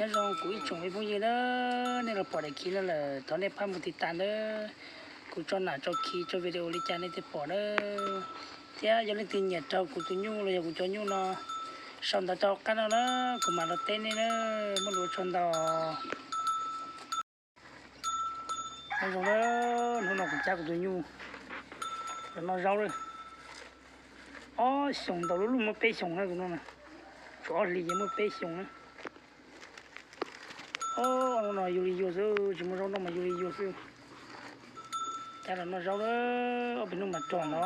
Nyob zoo kuv ib tsoom me phooj ywg na, nej los pom daim khiv no lawm thov nej pab mus tiv tas na. Kuv tso nam tso khiv tso video li cas nej thiaj pom na. Thiab yog leej twg nyiam raug kuv tus nyuj los yog kuv cov nyuj no, sau ntawv rau hauv qab no na, kuv mam los teb nej na. Muaj lus ua tsaug ntau. Nyob zoo na, hnub no kuv cab kuv tus nyuj los noj zaub lawm. Ob xyoos ntau lub lub muaj peb xyoos na tus no na. Tshuav ob hlis ces muaj peb xyoos na. Ob hnub no yug li yug xwb, tsis muaj zaub noj mas yug li yug xwb. Cab los noj zaub lawm, ob peb hnub mas rog ntawd.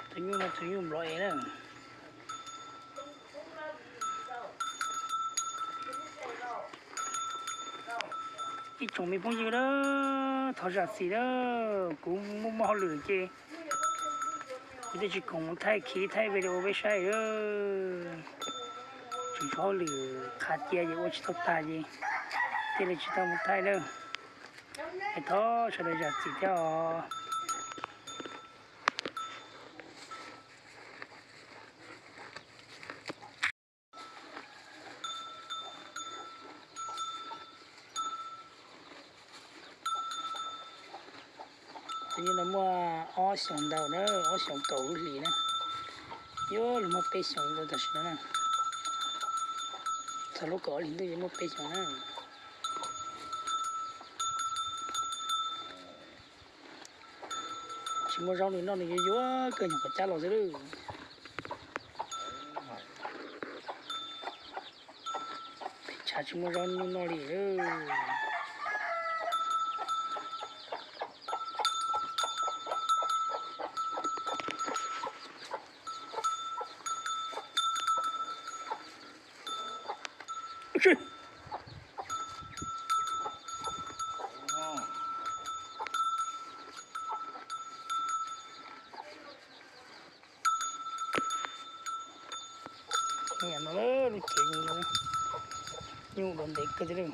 Tus nyuj no tus nyuj nplov es na. Ib tsoom me phooj ywg na, thov zam txim na, kuv muaj muaj hauj lwm ces kuv thiaj tsis khoom thaij khiv thaij video peb saib. Tseem tshuav hauj lwm qhav cia ces ua tsis tau tag ces thiaj li tsis tau mus thaij na. Es thov sawv daws zam txim thiab os. Tus nyuj no muaj ob xyoos ntau na, ob xyoos kaum lub hlis na. Yuav luag muaj peb xyoos ntau tam sim no na. Txog lub kaum ob hlis ntuj yuav muaj peb xyoos na. Tsis muaj zaub nws noj nws yuav yuav kawg nyuam qhuav cab los xwb lawm. Peb tshav tsis muaj zaub nyuj noj li. Niam no lub cev nyuj dua ntev kawg thiab.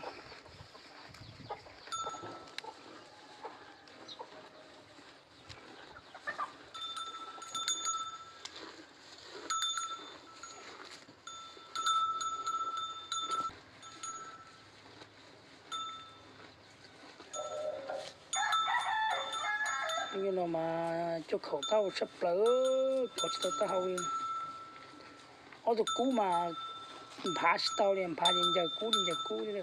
Tus nyuj no mas cuaj khaum tau tshaj plaws, kov tsis tau taub hau li. Ob tug kub mas nphav tsis tau li, nphav ces ncaws kub li ncaws kub li.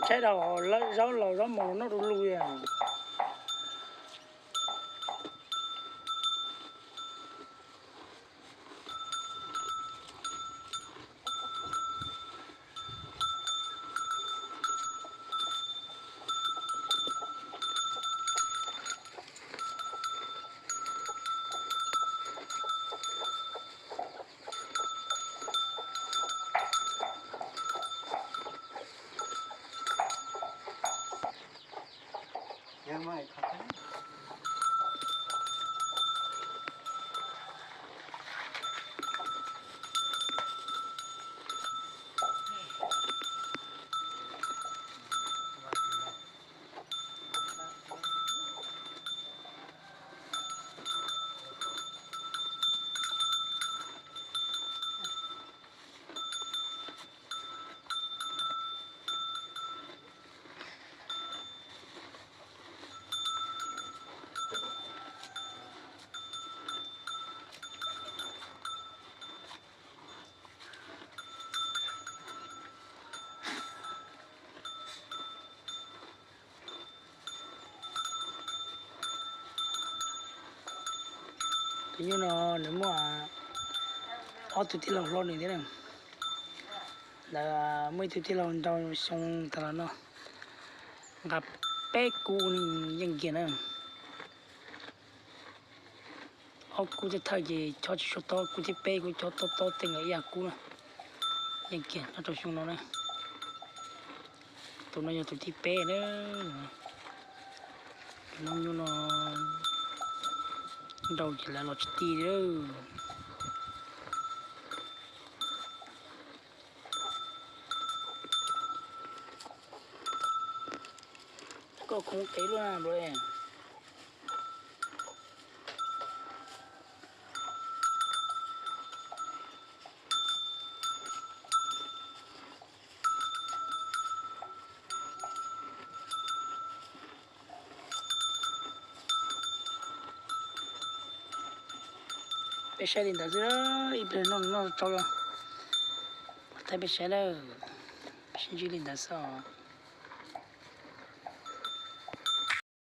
Tshaib dhau, zaub laus zaub mos los noj du lug li. Tus nyuj no nws muaj ob tug tij laug hlob nws thiab na. Ntawd muaj ib tug tij laug nrau xyoo tas los no, nqa peb kub nws yeej kiag na. Ob kub thawj thawj ces chob tsis tshua tob, kub thib peb kuj chob tob tob tej nkawd ib yam kub na. Yeej kiag nyob rau xyoo no na. Tus no yog tus thib peb na. Tus no nyuj no nrau ces lawv los tsis ti li. Koj khoov qev luaj na bro. Peb saib li ntawd xwb, ib pliag noj noj tsau los thaij peb saib lawm. Sib ntsib li ntawd xwb os.